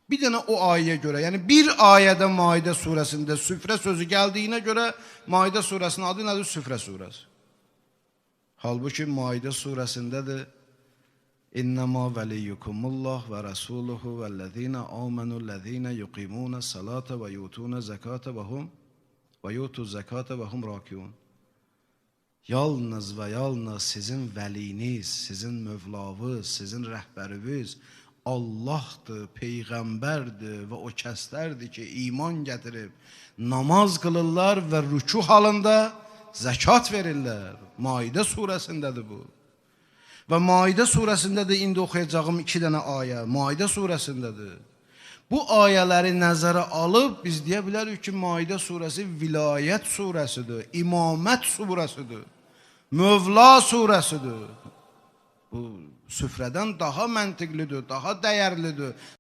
Bir dənə o ayəyə görə, yəni bir ayədə Maidə surəsində süfrə sözü gəldiyinə görə Maidə surəsinin adı nədir? Süfrə surəsi. Halbuki Maidə surəsindədir. İnnemâ veliyyukumullah və rasuluhu vəllezîne âmenû llezîne yuqîmûne salate və yutûne zekate və hum və yutu zekate və hum rakiun. Yalnız və yalnız sizin vəliniz, sizin mövlavız, sizin rəhbəriniz Allahdır, peyğəmbərdir və o kəslərdir ki, iman gətirib namaz qılırlar və rüku halında zəkat verirlər. Maidə surəsindədir bu. Və Maidə surəsində də indi oxuyacağım iki dənə ayə Maidə surəsindədir. Bu ayələri nəzərə alıb biz deyə bilərik ki, Maidə surəsi vilayət surəsidir, imamət surəsidir, Mövla surəsidir. Bu süfrədən daha məntiqlidir, daha dəyərlidir.